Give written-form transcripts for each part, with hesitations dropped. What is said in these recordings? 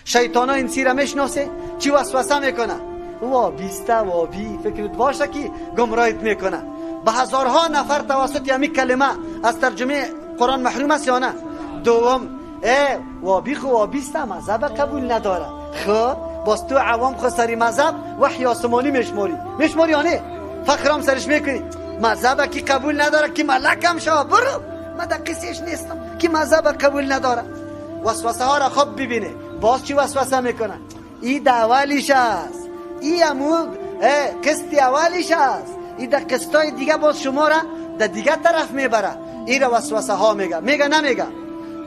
شیطانا این سیره میشناسه چی وسوسه میکنه؟ وابیسته وابی، فکرت باشه که گمراهیت میکنه. به هزارها نفر توسط یمی کلمه از ترجمه قرآن محروم است یا نه؟ دوم وابی خو وابیسته مذهب قبول نداره. خب باز تو عوام خو سری مذهب وحی آسمانی میشماری، میشماری یا نه؟ فخرام سرش میکنی. مذهب کی قبول نداره که ملکم شو، برو من در قصهش نیستم که مذهب قبول نداره. وسوسه ها را خوب ببینه، باز چی وسوسه میکنه؟ ای اولیش است، ای امو قسط اولیش است، ای در قسطای دیگه باز شما را در دیگه طرف میبره. ای را وسوسه ها میگه، میگه نمیگه؟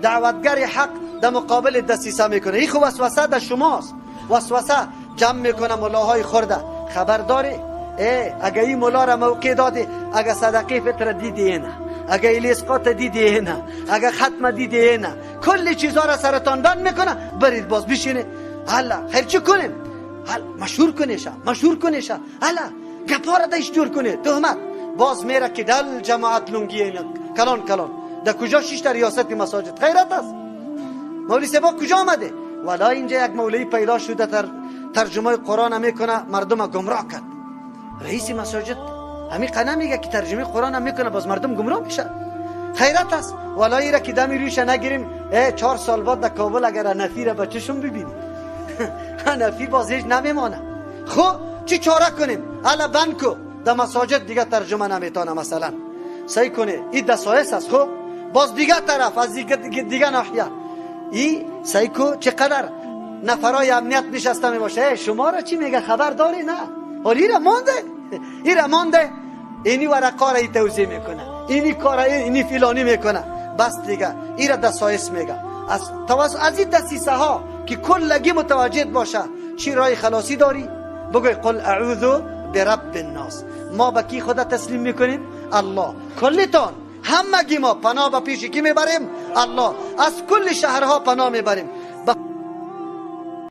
دعوتگر حق در مقابل دسیسه میکنه. ای خو وسوسه در شماست. وسوسه جمع میکنه ملاهای خورده. خبر داری؟ اگه این ملا را موقع دادی، اگه صدقه فطر دیدی نه، اگه الیسقاط دیدی نه، اگه ختم دیدی نه، کل چیزها را سرتان بند میکنه. برید باز بشینه. حالا خیر چی کنیم؟ حالا مشهور کنیشه، مشهور کنیشه، حالا گپا را دیش جور کنه، تهمت. باز میره که دل جماعت لنگی اینا کلان کلان در کجا؟ شش در ریاست مساجد. خیرت است مولوی صاحب کجا آمده؟ ولا اینجا یک مولوی پیدا شده ترجمه قرآن میکنه، مردم گمراه کرد. رئیس مساجد همین قنه میگه که ترجمه قرآن هم میکنه، باز مردم گمراه میشه. خیرت است. ولا ایره که دمی رویش نگیریم، 4 سال بعد در کابل اگر حنفی را به چشم ببینی، حنفی باز هیچ نمیمانه. خب چی چاره کنیم؟ الا بند کو در مساجد دیگه ترجمه نمیتونه مثلا. سعی کنه این دسایس است. خب باز دیگه طرف از دیگه ناحیه ای سعی کو چقدر نفرای امنیت نشسته میباشه. شما را چی میگه خبر داری؟ نه حالی ایره مانده، ایره مانده، اینی ورقا را ای توزیع میکنه، اینی کار اینی فلانی میکنه. بس دیگه ایره دسایس میگه. از توسط از این دسیسه ها که کلگی متوجه باشه چی رای خلاصی داری؟ بگوی قل اعوذ برب الناس. ما به کی خدا تسلیم میکنیم؟ الله. کلتان همگی ما پناه به پیش کی میبریم؟ الله. از کل شهرها پناه میبریم.